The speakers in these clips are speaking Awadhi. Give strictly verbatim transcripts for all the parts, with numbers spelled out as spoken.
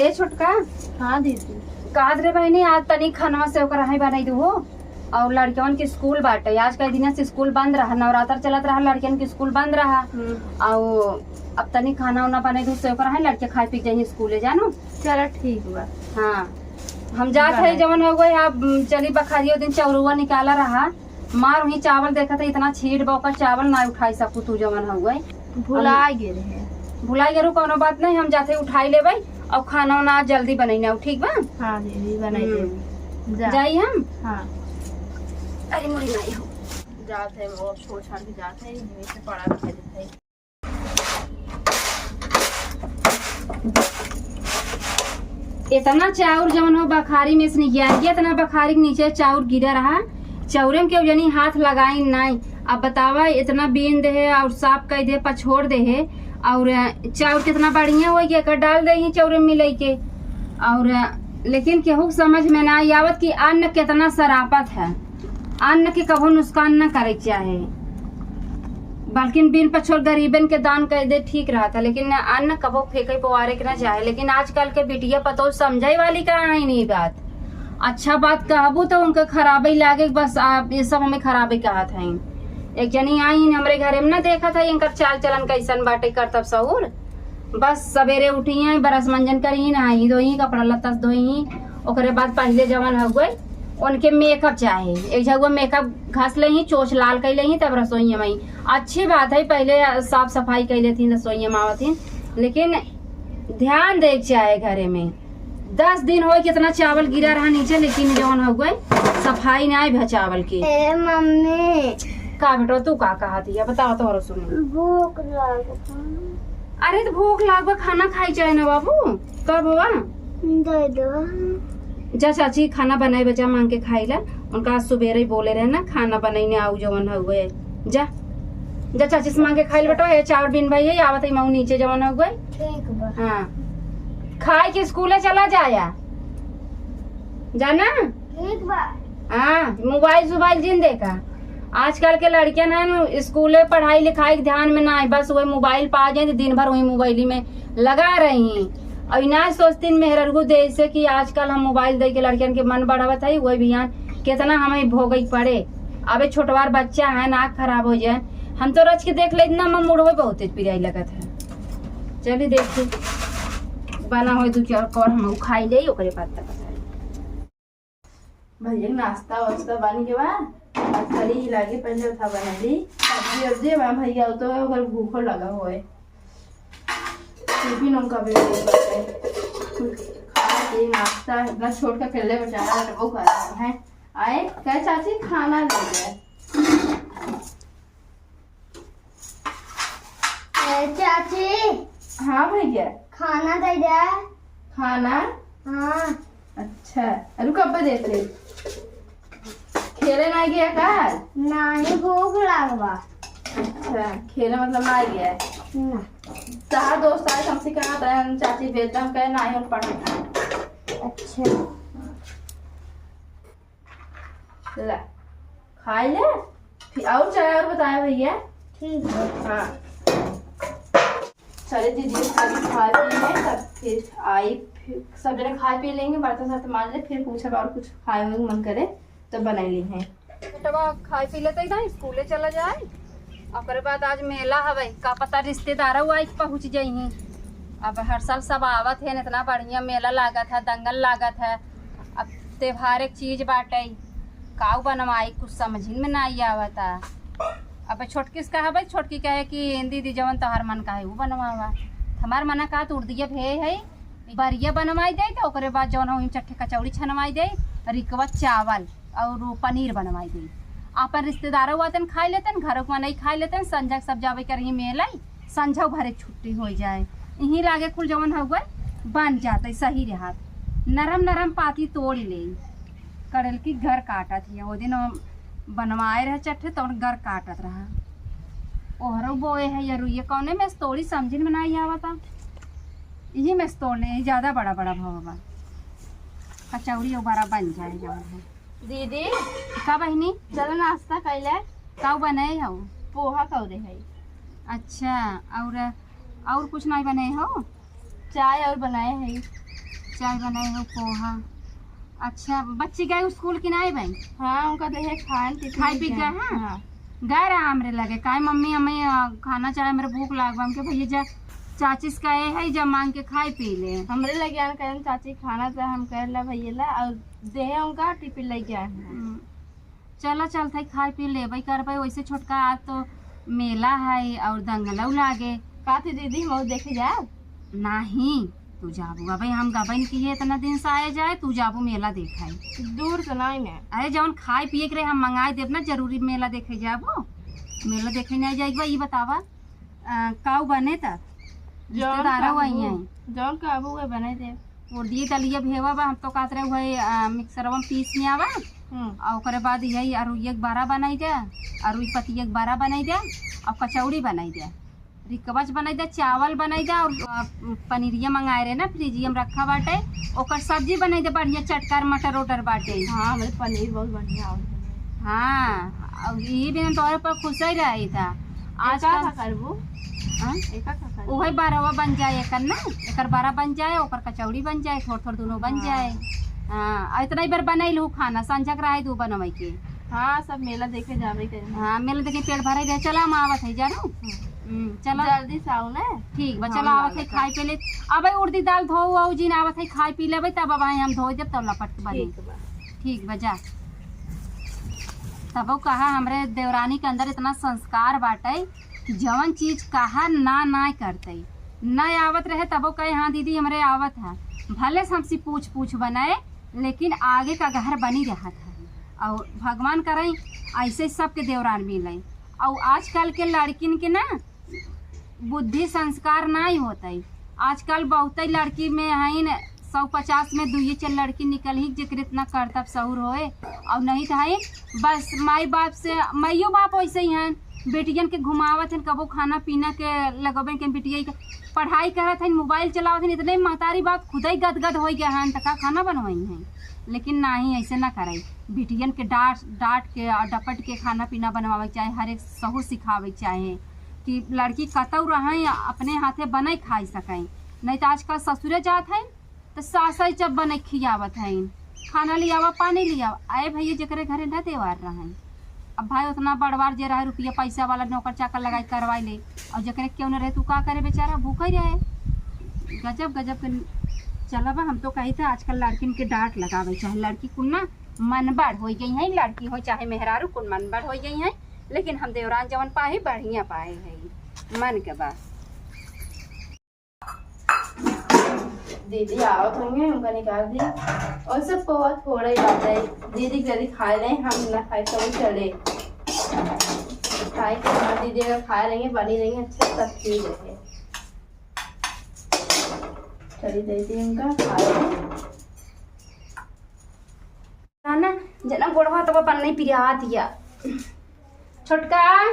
ए छोटका। हाँ दीदी। कहत रे बहिनी, आज तनी खनवा से ओकर है बनाई दू हो। और लड़कियन के स्कूल बाटे, आज कई दिन से स्कूल बंद रहा, नवरात्र चलत रहा, लड़कियन के स्कूल बंद रहा। हम्म। और अब तनी खाना उना बनाई दू से ओकर है, लड़के खाए पी जाइए स्कूले, जानो। चलो ठीक बा। हाँ, हम जात है, जवन हो गए, आप चली बखरियो दिन चौरुआ निकाला रहा, मार वही चावल देखत है, इतना छीट बा ओकर, चावल ना उठाई सकू तू जवन हउए। भुला अब गे रहे। भुला गे रहू, कौनो बात नहीं, हम जाते उठाई लेबै और खाना उना आज जल्दी बनैना, ठीक बा? हाँ दीदी, बनाई हम्म। देबे। जा। जाई हम? हाँ। अरे मोरी माई हो। जात है, वो छोड़ छाड़ के जात है, यहीं से पड़ा रह जाता है। इतना चाउर जवन हो बखारी में से निगिया गया, इतना बखारी के नीचे चाउर गिरा रहा। चाउरे में केहू जनी हाथ लगाई नाई। अब बतावा, इतना बीन दे है और साफ कर दे, पछोड़ दे है, और चाउर कितना बढ़िया हो गया, एकर डाल दे ही चाउरे में मिलाई के। और लेकिन केहू के समझ में ना आवत कि अन्न कितना सरापत है। अन्न के कभो नुकसान न करे के चाहे, बल्कि बिन पछोड़ गरीबन के दान कर दे, ठीक रहत है, लेकिन अन्न कभो फेंके पोआरे के ना चाहे। लेकिन आजकल के बिटिया पतोह समझे वाली कहाँ है नहीं बात। अच्छा बात कहबू तो उनके खराबे लागे, बस आप ये सब हमें खराबे कहत हैं। एक जनी आई हमरे घरे में ना, देखत है इनकर चाल चलन कैसन बाटे, करतब सहूर। बस सवेरे उठी हैं, ब्रश मंजन करी, नहाई धोई, कपड़ा लत्ता धोई, ओकरे बाद पहले जवन हउए उनके मेकअप चाहे, एक जगह मेकअप घस लेही, चोंच लाल कई लेही, तब रसोई में आई। अच्छी बात है, पहले साफ सफाई कई लेती रसोई में आवत ही, लेकिन ध्यान दे के चाहे घरे में। दस दिन होए कितना चावल गिरा रहा नीचे, लेकिन जवन हउए सफाई ना भा चावल की। ए मम्मी। का बेटा, तू का कहत हिया, बताओ तोहरो सुनी। भूख लागत है। अरे तो भूख लागबा, खाना खाई चाहे ना बाबू। का बाबा? दे दो। जा चाची, खाना बनाए बजा मांग के खाई ला। उनका आज सुबेरे ही बोले रहे ना, खाना बनाई ने आऊ जवन हउए। जा, जा चाची से मांग के खाई ले बेटा, ये चाउर बीन भाई है, आवत ही मऊ नीचे जवन हउए। ठीक बा। हाँ, खाए के स्कूले चला जाया, जाना। ठीक बा। हाँ, मोबाइल सोबाइल जिन देखा। आजकल के लड़कियन है न, स्कूले पढ़ाई लिखाई के ध्यान में ना है, बस वही मोबाइल पा जाए तो दिन भर वही मोबाइल ही में लगा रही हैं। और ना सोचतीन मेहररुओ दे से कि आजकल हम मोबाइल दे के लड़कियन के मन बढ़ावत है, वही बिहान कितना हमें भोगे के पड़े। अबे छोटवार बच्चा है, नाक खराब हो जाए। हम तो रच के देख लेते ना, हम मुड़वे बहुत तेज पिराई लगत है। चलिए देखते, बना हो दो चार कौर हम खाई ले, ओकरे बाद तक बताई। भैया के नाश्ता वास्ता बन गया बा। अब खाली लागे पहले उठा बना ली। सब्जी अब दे बा भैया, तो ओकर भूखो लगा होए। टिफिन उनका भी दे बाटे। खा के नाश्ता अपना छोट का अकेले बेचारा रटबो कर रहा है। आए, कहे चाची खाना दे दे। ए, चाची। हाँ भैया। खाना दे दे। खाना? हाँ। अच्छा, रुक, अब्बा देत रही। खेले ना गया का? नहीं, भूख लागबा। अच्छा, खेले मतलब ना गया है? ना। तहार दोस्त आए, हमसे कहा था, हम चाची बेदम कहे, ना ही हम पढ़ा। अच्छा। ला, खाई ले। फिर और चाहे और बताया भैया? ठीक है। हाँ। चले दीदी, खाली खा पी लें, तब फिर आई, फिर सब जने खा पी लेंगे, बर्तन सर्तन मांज ले, फिर पूछब और कुछ खाए हुए मन करे तो बनाई ली हैं। बेटवा खाए पी लेते ही ना स्कूले चला जाए, ओकरे बाद आज मेला हवे, का पता रिश्तेदार आई पहुँच जाई। अब हर साल सब आवत है, इतना बढ़िया मेला लागत है, दंगल लागत है। अब त्योहार एक चीज बाटे, काऊ बनवाई, कुछ समझिन में ना आवता। अब छोटकी से कहा भाई, छोटकी कहे कि दीदी जवन तोहार मन कहे उ बनवावा। हमार मना कहा तो उर्दिया भे है, बरिया बनवाई दे, तो ओकरे बाद जवन हो चट्टे कचौड़ी छनवाई दे, रिकवा चावल और पनीर बनवाई दे। आपन रिश्तेदारों आतन खाई लेतन, घरों में नहीं खाई लेतन, संझा के सब जावे करही मेला, संझा भरे छुट्टी हो जाए। यहीं लागे कुल जवन हउए बन जाते, सही रहत। नरम नरम पाती तोड़ ले। कड़ल की घर काटत हिया, वो दिन हम बनवाए रहे चट्टे, तो घर काटत रहा। ओहरो बोए है, या रुइये कौने में से तोड़ी, समझिन में ना आवता। यही में से तोड़ ले, यही ज्यादा बड़ा बड़ा भवा बा। कचौड़ी और बड़ा बन जाए जवन है। दीदी। का बहिनी? चलो नाश्ता कैले। का बनाए हो? पोहा कौरे है। अच्छा, और, और कुछ नहीं बनाए हो? चाय और बनाए है। चाय बनाए हो, पोहा। अच्छा, बच्ची गए स्कूल कि नाई बहन? हाँ, उनका देहे खान टिफिन खाए पी गए। गए, हाँ? हाँ। गए रहा हमरे लगे, काहे मम्मी हमें, अ, खाना चाहे, हमरे भूख लाग बा। हमके भैया जा, चाची से कहे है, जा मांग के खाए पी ले। हमरे लगे आन कहन चाची खाना चाहे, हम कह ला भैया ला, और देहे उनका टिफिन लेके आए हैं। हम्म। चला चलत है, खाए पी लेबे करबे। वैसे छोटका आज तो मेला है और दंगलऊ लागे। का थी दीदी, हम देखे जाए? नाही, तू जाबू। अबे हम गबन की है, इतना दिन से आए जाए, तू जाबू मेला देखे। दूर तो नहीं ने। अरे जौन खाए पिए के रहे हम मंगाए देब ना, जरूरी मेला देखे जाबू। मेला देखे नहीं जाए, एक बार ये बतावा, अ, काऊ बने त जौन रिश्तेदार कहबू, वही हैं। जौन कहबू वही बनाई देब। उड़दी दलिया भेवा बा, हम तो कहत रहे वही, अ, मिक्सरवा में पीस में आवा। हम्म। और ओकरे बाद यही अरुइया के बड़ा बनाई दे, अरुई पतिया के बड़ा बनाई दे, और कचौड़ी बनाई दे, रिकवच बनाई दे, चावल बनाई दे, और, अ, पनीरिया मंगाए रहे ना, फ्रिजिया में रखा बाटे, ओकर सब्जी बनाई दे, बढ़िया चटकार मटर उटर बाटे। हाँ, हमारे पनीर बहुत बढ़िया आवत है। हाँ, अब यही बिना तोहरे पर खुश ही रही था। आज एका का का करबू? हाँ? एका का करबू? उहे बरवा बन जाए एकर ना, एकर बरा बन जाए, ओकर कचौड़ी बन जाए, थोड़ थोड़ दोनों बन हाँ। जाए। हाँ, और इतना ही बार बनाई लू खाना, संझक रहे दू बनवे के। हाँ, सब मेला देखे जाबे करें। हाँ, मेला देखे पेट भरे रहे। चला, हम आवत है जानू। हम्म। हम्म, चला। जल्दी से आओ ना। ठीक बा, हाँ, चला, आवत है, खाए पी ले। अबे उड़दी दाल धो आओ जिन, आवत है, खाए पी लेबे, तब अब हम धो देब, तब लपट के बनी। ठीक बा। ठीक बा, जा। तबो कहा, हमरे देवरानी के अंदर इतना संस्कार बाटे कि जवन चीज कहा ना, ना करते। ना आवत रहे, तबो कहे, "हाँ दीदी, हमरे आवत है।" भले से हमसे पूछ, पूछ बनाए, लेकिन आगे का घर बनी रहत है। और भगवान करें, ऐसे सबके देवरान मिले। और आजकल के लड़किन के ना, बुद्धि संस्कार नाई होतई। आजकल बहुतई लड़की में हईन, सौ पचास में दुइये चार लड़की निकल ही, जेकरे इतना करतब सहूर होए। और नहीं तो हईन, बस माई बाप से, माइयो बाप वैसे ही हैं, बेटियन के घुमावत हन, कबो खाना पीना के लगबे के, बिटिया के पढ़ाई करत हन, मोबाइल चलावत हन, इतने महतारी बाप खुदई गदगद होइ गया हन, त का खाना बनवाई हैं? लेकिन नाही, ऐसे ना करे। बिटियन के डांट, डांट के और डपट के खाना पीना बनवावे के चाहे, हर एक सहूर सिखावे के चाहे। कि लड़की कतौ रहैं, अपने हाथे बनै खाइ सकैं। नहीं त आजकल ससुरे जात हैं, त सासै जब बनै खियावत हैं, खाना लियावा, पानी लियावा। अरे भैया, जेकरे घरे न देवार रहैं, अब भाई, उतना बड़वार जे रहे, रुपया पैसा वाला नौकर चाकर लगाइ करवाइ ले, और जेकरे केहू न रहे, तू का करे बेचारा, भूखै रहे। गजब, गजब के चला बा। हम तो कही था, आजकल लड़किन के डांट लगावे, चाहे लड़की कुल ना मनबढ़ होइ गई हैं, लड़की हो चाहे मेहरारू, कुल मनबढ़ होइ गई हैं। लेकिन हम देवरान जवन पाए, बढ़िया पाए हैं, मन के बा। दीदी आवत होंगे, हमका निकाल दी। और सब पोहा थोड़ा ही बात है, दीदी के जल्दी खा लें, हम ना खाए तो चले। खाए के बाद दीदी अगर खा लेंगे, बनी रहेंगे, अच्छा सब चीज है। चली दीदी इनका खा लें। ना, जना गोड़वा तब अपन नहीं पिरात या। छोटका,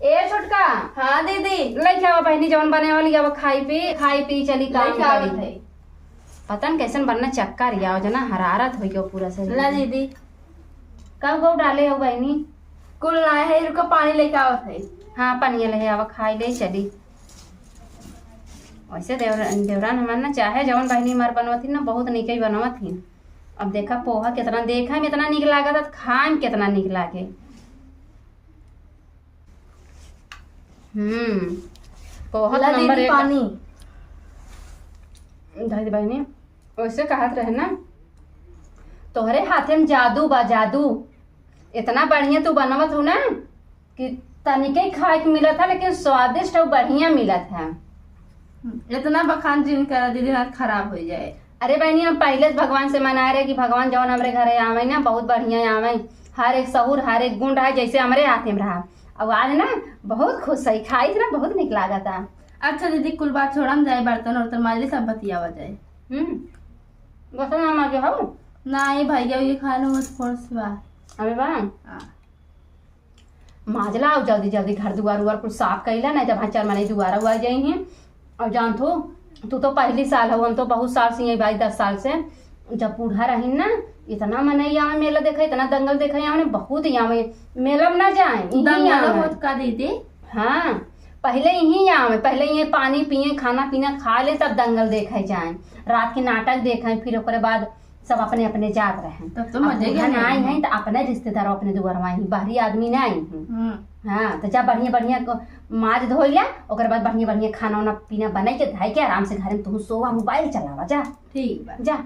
ए छोटका। हाँ दीदी। लइके आवा बहिनी, जवन बने वाली, अब खाई पी, खाई पी चली काम लइके आवत करी। है। पता न कैसन बनना चक्कर या, जना हरारत होइ गयो पूरा शरीर ला में। दीदी। कब गौ डाले हो बहिनी? कुल लाए है, रुको पानी लेके आवत है। हाँ, पानी ले आवा, खाई ले चली। वैसे देवर-, देवरान हमार ना चाहे जवन बहिनी हमार बनवत ही ना, बहुत नीके ही बनवत ही। अब देखा पोहा कितना, देखा में इतना नीक लागत है, खाए में कितना नीक लागे। हम्म, पोहा तो ला नंबर दीदी एक। पानी। धर दे बहिनी, वैसे कहत रहे ना, तोहरे हाथे में जादू बा, जादू। इतना बढ़िया तू बनवत हो ना कि तनिके खाए के मिलत है, लेकिन स्वादिष्ट और बढ़िया मिलत है। इतना बखान जिन करा दीदी, हाथ खराब हो जाए। अरे बहनी, हम पहले से भगवान से मनाए रहे कि भगवान जौन हमरे घरे आवे ना, बहुत बढ़िया आवे, हर एक सहूर, हर एक गुण रहे, जैसे हमरे हाथे में रहा। अब आज ना बहुत खुश है, खाई थी ना, बहुत निक लागत है। अच्छा दीदी, कुल बात छोड़ा, हम जाए बर्तन उर्तन माज ली, सब बतियावा जाए। हम्म, बर्तन ना माजे हो? नहीं भैया, ये खा लो, बस फोर्स बा। अबे बा? हाँ। माजला और जल्दी जल्दी घर दुआर उआर कुल साफ कइला, नहीं तो भाई चार मनई दुआरा उआ जाई हैं। और जान तू, तू तो पहली साल हो, हम तो बहुत साल से यही भाई, दस साल से, जब बूढ़ा रही ना, इतना मनई आवे मेला देखे, इतना दंगल देखे आवे, बहुत ही आवे। मेला में ना जाए, यहीं दंगल आवे। होत का दीदी? हाँ, पहिले इहीं आवे, पहिले इहीं पानी पिए, खाना पीना खाइ ले, तब दंगल देखे जाए, रात के नाटक देखे, फिर ओकरे बाद सब अपने अपने जात रहे। तब तो अब मजे के बूढ़ा ना आई है। है तो अपने रिश्तेदार अपने दुआरवा आई, बाहरी आदमी ना आई है। हम्म। हाँ, तो जा बढ़िया बढ़िया क-, माज धोइ ला, ओकरे बाद बढ़िया बढ़िया खाना उना पीना बनाइ के, धाइ के आराम से घर में तू सोवा, मोबाइल चलावा, जा। ठीक बा। जा।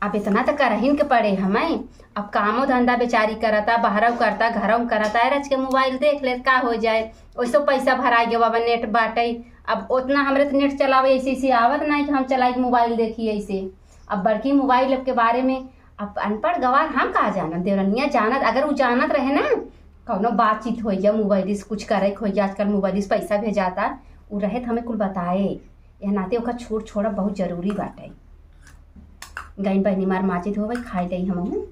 अब इतना तो करहिन के पड़े हमें। अब कामो धंधा बेचारी करता, बहरव करता, घरव करता, रच के मोबाइल देख ले, का होइ जाए? ओइसो पैसा भराइ गवा बा, नेट बाटे। अब ओतना हमरे तो नेट चलावे ऐसे ऐसे आवत नाहीं कि हम चलाई के मोबाइल देखी ऐसे। अब बड़की मोबाइल के बारे में अब अनपढ़ गवार हम का जानत, देवरनिया जानत, अगर उ जानत रहे ना, कौनो बातचीत होइ गया, मोबाइल से कुछ करे के होइ गया, आजकल मोबाइल से पैसा भेजाता, उ रहे तो हमें कुल बताए। यह नाते ओकर छोड़ छोड़ब बहुत जरूरी बाटे। गइन बहिनी मार माचित होवे, खाइ लई हमहूँ।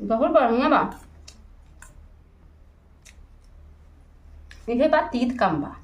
बहुत बढ़िया बा। इहे बा, तीत कम बा।